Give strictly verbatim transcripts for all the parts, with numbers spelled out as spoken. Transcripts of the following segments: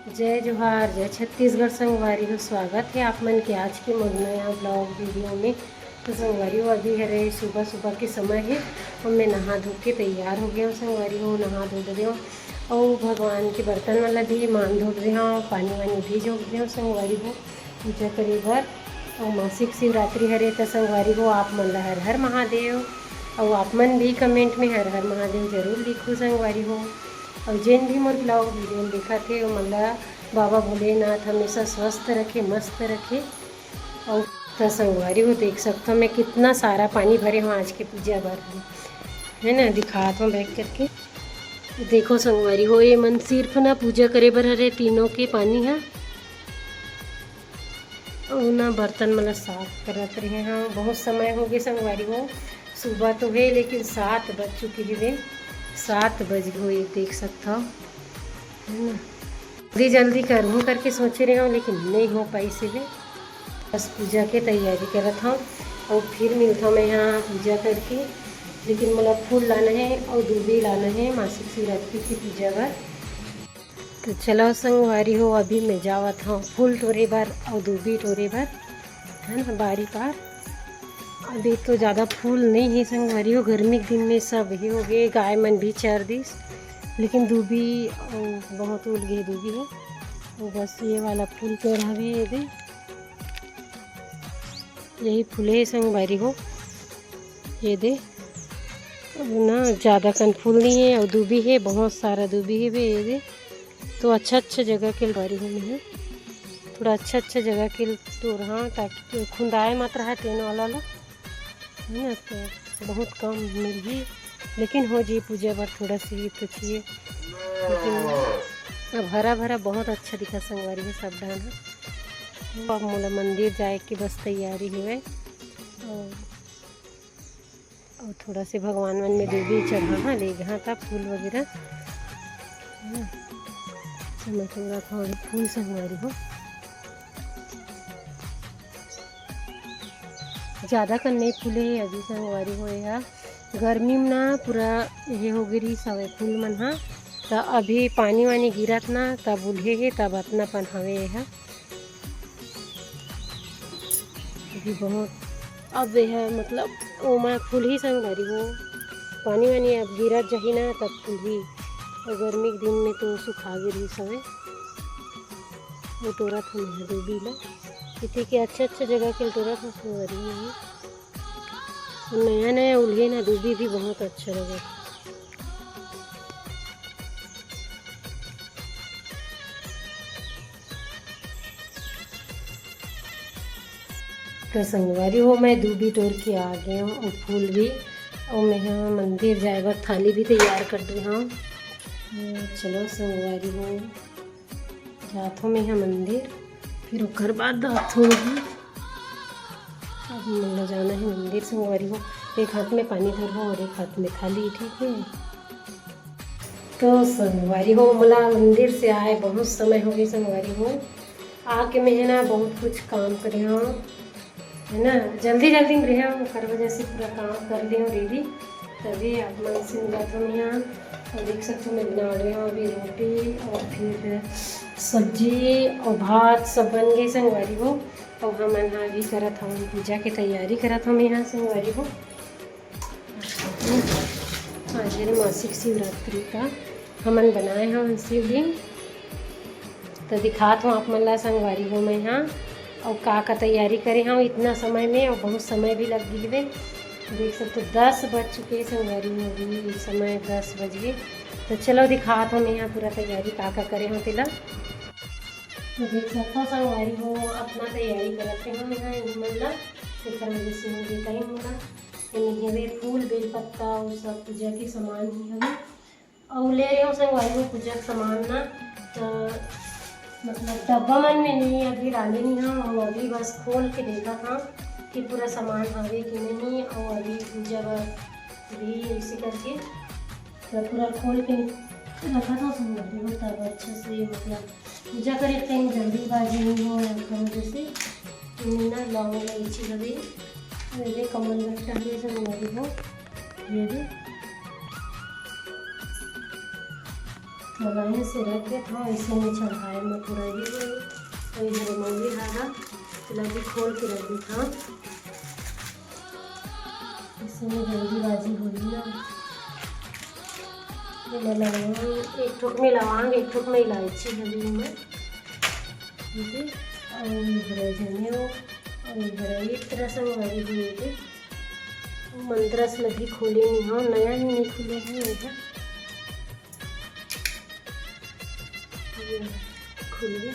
जय जोहार, जय छत्तीसगढ़ संगवारी हो। स्वागत हे आप मन के आज के मोर नया vlog video में। तो संगवारी हो, अभी हरे सुबह सुबह के समय हे और मैं नहा धो के तैयार हो गया हूँ संगवारी हो। नहा धो डरे हूँ और भगवान के बर्तन वाला भी मान धो डरे हूँ, पानी वानी भी झोंक दे हूँ संगवारी हो पूजा करे बर। और मासिक शिवरात्रि हरे त संगवारी हो, आप मन ला हर हर महादेव। और आप मन भी comment में हर हर महादेव जरूर लिखो संगवारी हो। और जेन भी मोर vlog video देखत हे, ओमन ला बाबा भोलेनाथ हमेशा स्वस्थ रखे, मस्त रखे। और त संगवारी हो, देख सकथो मैं कितना सारा पानी भरे हूँ आज के पूजा बर, है ना, दिखात हूँ bag करके। देखो संगवारी हो, ये मन सिर्फ ना पूजा करे बर हरे तीनों के पानी है, और ना बर्तन मन ला साफ करत रहे हैं। बहुत समय हो गए संगवारी हो, सुबह तो है लेकिन सात बज चुकी है, सात बज गए, देख सकता हो, है ना। जल्दी जल्दी करूँ करके सोचे रहे हूँ लेकिन नहीं हो पाई से भी। बस पूजा के तैयारी करत हूँ और फिर मिलता हूँ मैं यहाँ पूजा करके। लेकिन मोला फूल लाना है और दूबी लाना है मासिक शिवरात्रि की पूजा बर। तो चलो संगवारी हो, अभी मैं जावत हूँ फूल टोरे बर और दूबी टोरे बर, है ना, बारी पार। अभी तो ज़्यादा फूल नहीं है संगवारी हो, गर्मी के दिन में सब ही हो गए, गाय मन भी चर दिस, लेकिन दूबी अ, बहुत उल गए दूबी है। वो बस ये वाला फूल पेड़ हवे ये दे, यही फूले है संगवारी हो, ये दे। अब ना ज़्यादा कन फूल नहीं है और दूबी है, बहुत सारा दूबी है बे ये दे। तो अच्छा अच्छा जगह के बारी में है, थोड़ा अच्छा अच्छा जगह के टोरहा, ताकि खुंदाए मत रहा तेन वाला ला, है ना, तो बहुत कम मिलही, लेकिन हो जी पूजा बर थोड़ा सी तो चाहिए। लेकिन अब हरा भरा बहुत अच्छा दिखा संगवारी हो सब डाहन ह। अब मोला मंदिर जाए के बस तैयारी हवय। और और थोड़ा से भगवान मन में दूबी चढ़ा, हाँ, ले जहाँ था फूल वगैरह, है ना? तो मैं थोड़ा थोड़ा फूल संगवारी हो, ज़्यादा कन नहीं फूले हे अभी संगवारी हो। यहाँ गर्मी में ना पूरा ये हो गई रही सवे फूल मन, हाँ, तो अभी पानी वानी गिरत ना तब उल्हे हे, तब अतना पन हवे ये हा। अभी बहुत, अब ये है, मतलब, ओमा फूल ही संगवारी हो, पानी वानी अब गिरत जाही ना, तब फूल ही। और गर्मी के दिन में तो सुखा गे रही सवे। वो टोरत हूँ मैं दूबी ला, इतनी के अच्छा अच्छा जगह के टोरत हूँ संगवारी हो। नया नया उल्हे ना दूबी भी बहुत अच्छा लगे। तो संगवारी हो, मैं दूबी टोर के आ गया हूँ और फूल भी। और मैं यहाँ मंदिर जाए बर थाली भी तैयार कर दी हूँ। चलो संगवारी हो, जात हूँ मैं यहाँ मंदिर, फिर ओकर बाद आत हूँ यहाँ। अब मोला जाना है मंदिर संगवारी हो, एक हाथ में पानी धर हो और एक हाथ में थाली, ठीक है। तो संगवारी हो, मोला मंदिर से आए बहुत समय हो गई संगवारी हो, आके मैं है ना बहुत कुछ काम करे हूँ, है ना, जल्दी जल्दी में रहे हूँ, ओकर वजह से पूरा काम कर ले हूँ ready, तभी आप मन से मिलत हूँ यहाँ। और देख सकते हो मैं बना रही हूँ अभी रोटी और फिर सब्जी और भात सब बन गई संगवारी हो। और हमन हा अभी करत हवन पूजा के तैयारी करत हवन यहाँ संगवारी हो। आज है मासिक शिवरात्रि का हमन बनाए हवन शिवलिंग। तो दिखात हूँ आप मन ला संगवारी हो मैं हाँ, और का का तैयारी करे हूँ इतना समय में, और बहुत समय भी लग गई है। देख सकते हो दस बज चुके हैं संगवारी हो, अभी इस समय दस बज गए। तो चलो दिखात हूँ मैं यहाँ पूरा तैयारी का का करे हूँ तेला। तो देख सकते हो संगवारी हो अपना तैयारी करते हो मैं यहाँ इन मन ला, तेकर वजह से मुझे टाइम होगा। एमे हवे फूल, बेलपत्ता, अउ सब पूजा के सामान ही हवे। अउ ले रहे हो संगवारी हो पूजा के सामान ना, तो मतलब डब्बा मन में नहीं, अभी डाले नहीं हम, हम अभी बस खोल के देखा था कि पूरा सामान हवे कि नहीं, और अभी पूजा बर भी इसी करके तो पूरा खोल के रखा था संगवारी हो, तब अच्छे से मतलब पूजा करे के टाइम जल्दीबाजी नहीं हो, ओकर वजह से एमे ना लौंग इलायची हवे, ये दे कमल गट्टा हवे संगवारी हो, ये दे। लगाए से रख देत हव, ऐसे में चढ़ाए में पूरा ये होई। तो ये हरे मौली ला ना, तेला भी खोल के रख देत हव। ऐसे में जल्दीबाजी होही ना। ये ला लवंग, एक ठोक में लवंग, एक ठोक में इलायची हवे एमा। ठीक है, और ये हरे जनेऊ, और ये हरे एक तरह से हमारी हुई थी। मंतरस ल भी खोले नहीं हो, नया ही नहीं खुले हैं ये। ये खुल गया।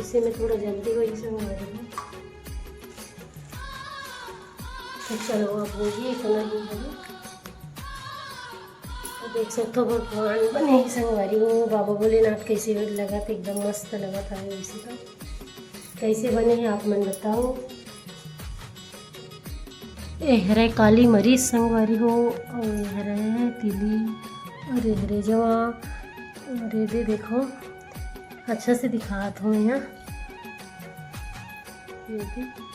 इसे में थोड़ा जल्दी हो, इसे में हो रही है। तो चलो, अब होगी इतना ही है। तो देख सकते हो, भगवान बने ही संगवारी हो, बाबा भोलेनाथ कैसे लगत, एकदम मस्त लगत है। वैसे तो कैसे बने हैं, आप मन बताओ। ए हरे काली मरीच संगवारी हो, और ए हरे तिली, और ए हरे जवा, और ये दे देखो, अच्छा से दिखात हूँ यहाँ। ये दे।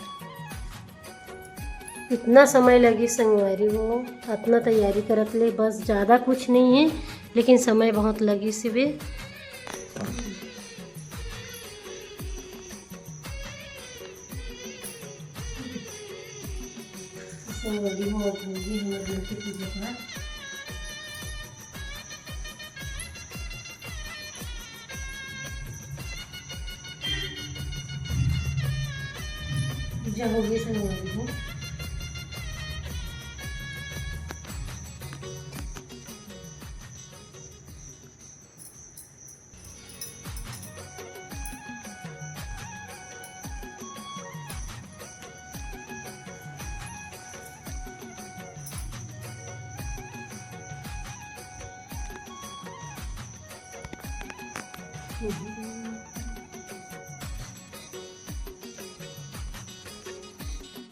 इतना समय लगी संगवारी हो, इतना तैयारी करत ले, बस ज़्यादा कुछ नहीं है, लेकिन समय बहुत लगी सिवे। संगवारी हो, अब होगी हमर मन के पूजा पाठ। पूजा होगी संगवारी हो।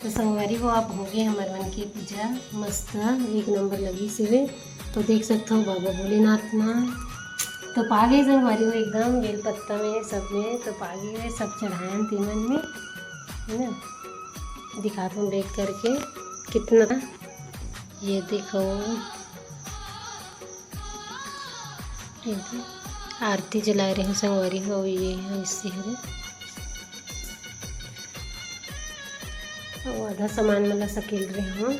तो संगवारी हो, अब होगे हमर मन के पूजा मस्त, एक नंबर लगी सिवे। तो देख सकत हो बाबा भोलेनाथ ना, तो पागे संगवारी हो एकदम बेल पत्ता में सब में, तो पागे हुए सब चढ़ायन तीमन में, है ना। दिखात हूँ बैक करके कितना, ये देखो, ये आरती जलाए रहे संगवारी हो, ये है इसी हरे। अउ आधा सामान मन ला सकेल रहे हूँ।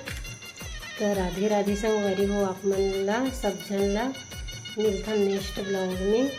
तो राधे राधे संगवारी हो, आप मन ला सब झन ला मिलथन नेक्स्ट ब्लॉग में।